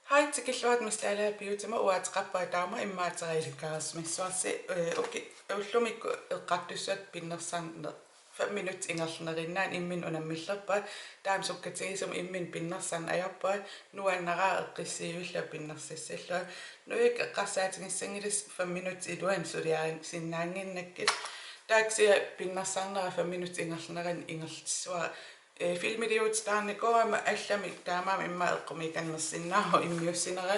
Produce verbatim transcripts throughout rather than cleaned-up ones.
Hej, tikilluarit Miss Dalager Beautymut. Uateqarpunga taama immaqa ateqarluarsimassavarsi, eh, uki-, ullumikkut eqqartussat pinnersarneq fem minut ingerlanerinnaani imminut unammillerpunga. Taama sukkatigisumik imminut pinnersarneq ajorpunga, nuannaraara eqqissiivillunga pinnersassallunga. Nujakka eqqarsaatigissanngilasi fem minut iluani suliarisinnaannginnakkit. Taava kisianni pinnersarnera fem minut ingerlanerani ingerlassavara. Eh, filmiliuutitaarnikuugama allamik taamaammat immaqa eqqumiikannersinnaavoq immiussinera.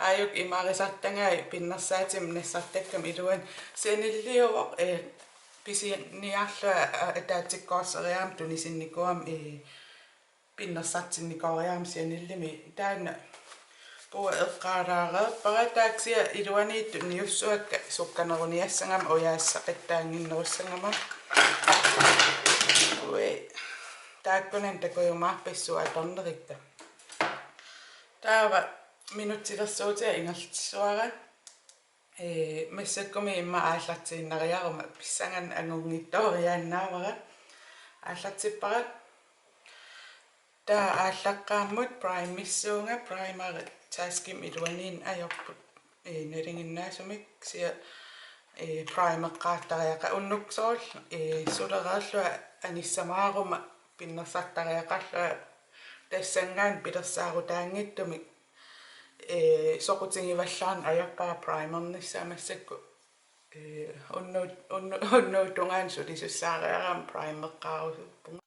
Aajuku imaarisartagai pinnersaatimik nassartakkama iluani. Chaneliuvoq, eh, pisiniarlunga, a-, ataatsikkoorseriarama tunisinnikuugama, eh, pinnersartinnikooriarama Chanelimi. Taanna puua eqqaalaareerpara, taava kisianni iluaniittut niussuakka sukkaneruniassagama ujaassaqattaannginnerussagama. Ui. Taakkunani takujumaarpassuit atornerikka. Taava minutsilersuutiga ingerlatsissavara. Ee, massakkumi immaqa aallartiinnariaruma pissanganaq angunngitsooriaannaavara. Aallartippara. Taava aallaqqaammut primerissuunga, primeri taskimi iluaniinnaq ajorput. Ee, nalinginnaasumik kisianni, ee, primeqqaartariaqarlunga unnuk soorlu, ee, sulereerlunga anissamaaruma pinnersartariaqarlunga tassanngaannaq pilersaarutaanngitsumik. Ee, soqutigivallaarneq ajorpara primernissaa massakkut. Ee, unnuut-, unnu-, unnuup tungaanut sulisussaariarama primeqqaarusuppunga.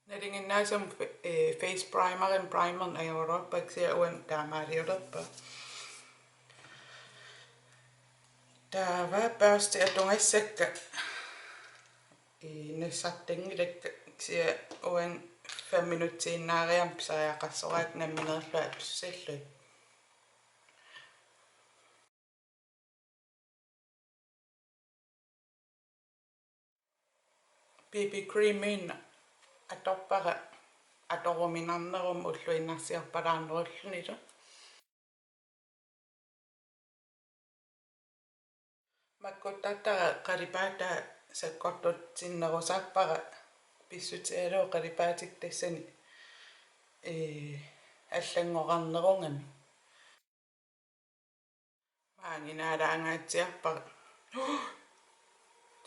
Nalinginnaasumik fe-, ee, face primerimik primerneq ajoraluarpara kisianni uani taamaaliulerpara. Taava børsti atugassakka, ee, nassartanngilakka kisianni uani fem minutsiinnaariarama pisariaqarsoraakka nammineerlunga atussallugit. B B creaminik atorpara atoruminarnerummat ulluinnarsiorpalaarnerullunilu. Makkuttartara qalipaataa sakkortutinnerusarpara pissutigalugu qalipaatikka tassani, ee, allanngorarnerugami. Maannginaalaangaatsiarpara.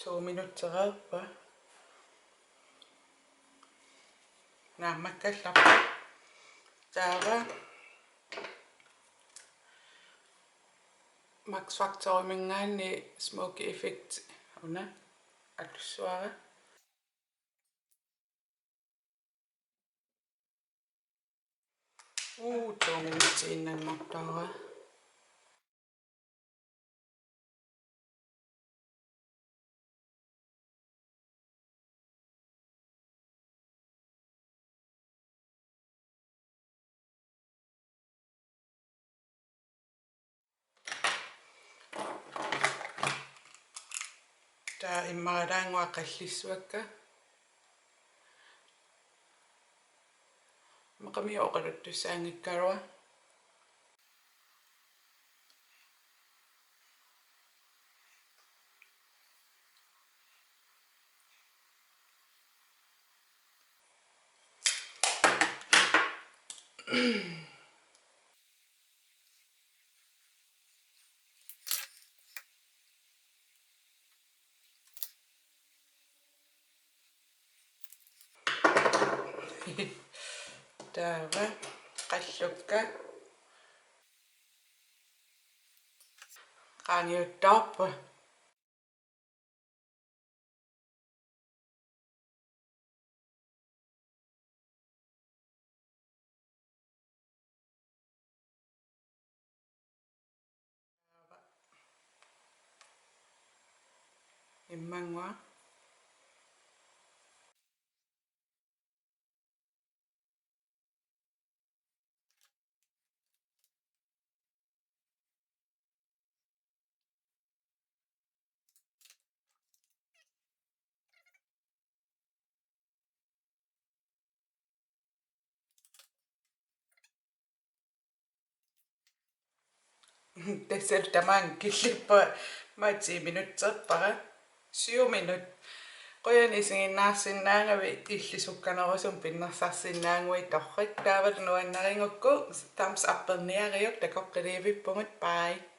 To minuttereerpara. Naammakkallarpara. Taava Max Factoriminngaanniit smoky effect una atussavara. Uu, to minutsiinnanngortara. Taava immaqa taanngua qallissavakka. Maqami oqaluttussaanngikkaluarlunga. Taava qallukka qaangiuttarput. Immannguaq. Tassa tamaanga killippunga, maani ti minutserpara, syv minut. Qujan isiginnaarsinnaagavit, illit sukkanerusumik pinnersarsinnaagavit torrak. Taavalu nuannarigukku thumbs up-erniariuk, takoqqiliivippugut, bye.